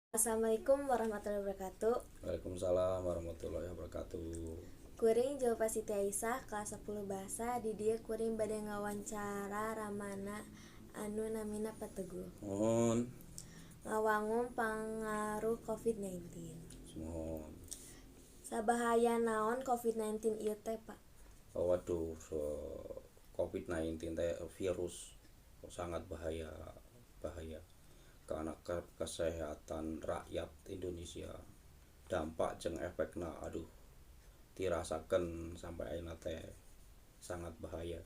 Assalamualaikum warahmatullahi wabarakatuh. Waalaikumsalam warahmatullahi wabarakatuh. Kuring Zulfa Siti Aisyah, kelas 10 bahasa. Di dieu kuring bade ngawancara ramana anu namina Pak Teguh. Mohon. Ngawangun pangaruh COVID-19. Mohon. Sabahaya naon COVID-19 ieu teh, Pak? Oh, waduh, so, COVID-19 teh virus sangat bahaya, bahaya karena kesehatan rakyat Indonesia. Dampak jeung efekna, aduh, dirasakan sampai ayeuna teh sangat bahaya,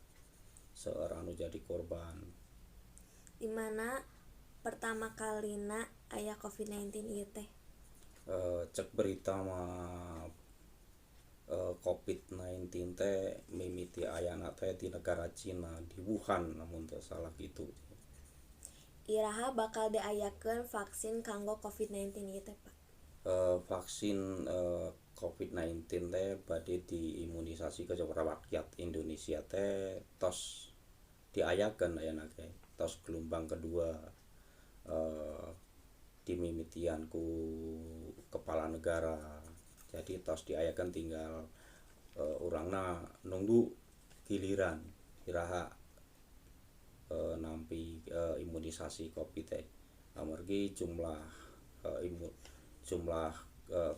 seueur anu jadi korban. Di mana pertama kalina aya COVID-19 ieu teh? Cek berita mah COVID-19 teh mimiti ayana teh di negara Cina, di Wuhan, lamun teu salah gitu. Iraha bakal diayakeun vaksin kanggo COVID-19 ieu teh, Pak? Vaksin COVID-19 teh bade diimunisasi ke rakyat Indonesia teh tos diayakeun ayeuna ge, tos gelombang kedua, dimimitian ku kepala negara. Jadi tos diayakeun, tinggal urangna nunggu giliran iraha nampi imunisasi COVID teh, amargi jumlah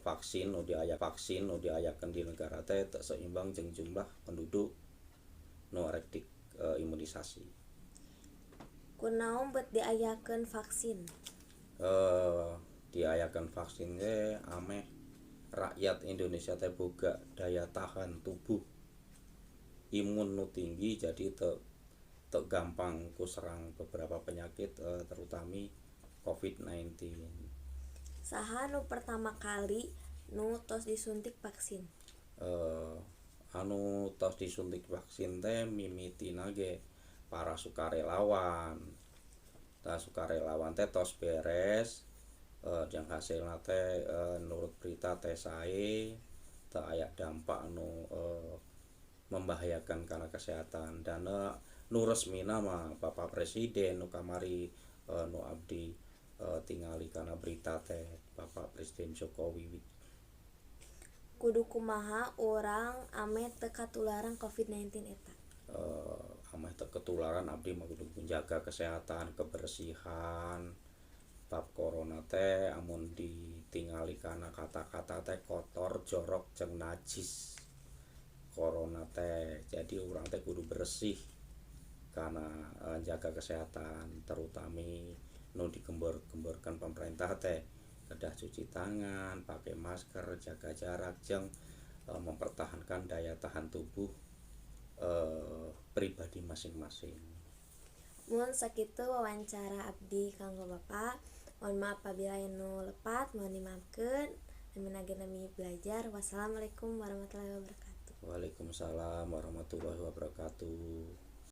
vaksin nu diayakeun di negara teh teu seimbang jeung jumlah penduduk nu arek di imunisasi. Kunaon bet diayakeun vaksin? Diayakeun vaksin teh ameh rakyat Indonesia teh boga daya tahan tubuh imun nu tinggi, jadi teu gampang kuserang beberapa penyakit, terutami COVID-19. Saha nu pertama kali nu tos disuntik vaksin? Anu tos disuntik vaksin teh mimitina ge para sukarelawan. Tah, sukarelawan teh tos beres, jeung hasilna teh nurut berita teh sae, teu aya dampak anu membahayakan kana kesehatan. Dan nu resmina mah Bapak Presiden nu kamari, nu abdi tingali kana berita teh Bapak Presiden Jokowi. Kudu kumaha urang ameh teu katularan COVID-19 eta? Ameh teu ketularan, abdi mah kudu menjaga kesehatan, kebersihan. Bab corona teh amun ditingali kana kata-kata teh kotor, jorok, jeung najis corona teh. Jadi urang teh kudu bersih karena jaga kesehatan, terutami nu digembor-gemborkan pemerintah teh kedah cuci tangan, pakai masker, jaga jarak, jeung mempertahankan daya tahan tubuh pribadi masing-masing. Mun sakitu wawancara abdi kanggo Bapak. Mohon maaf apabila anu lepat, mohon dimaafkeun. Namina ge nami belajar. Wassalamualaikum warahmatullahi wabarakatuh. Waalaikumsalam warahmatullahi wabarakatuh.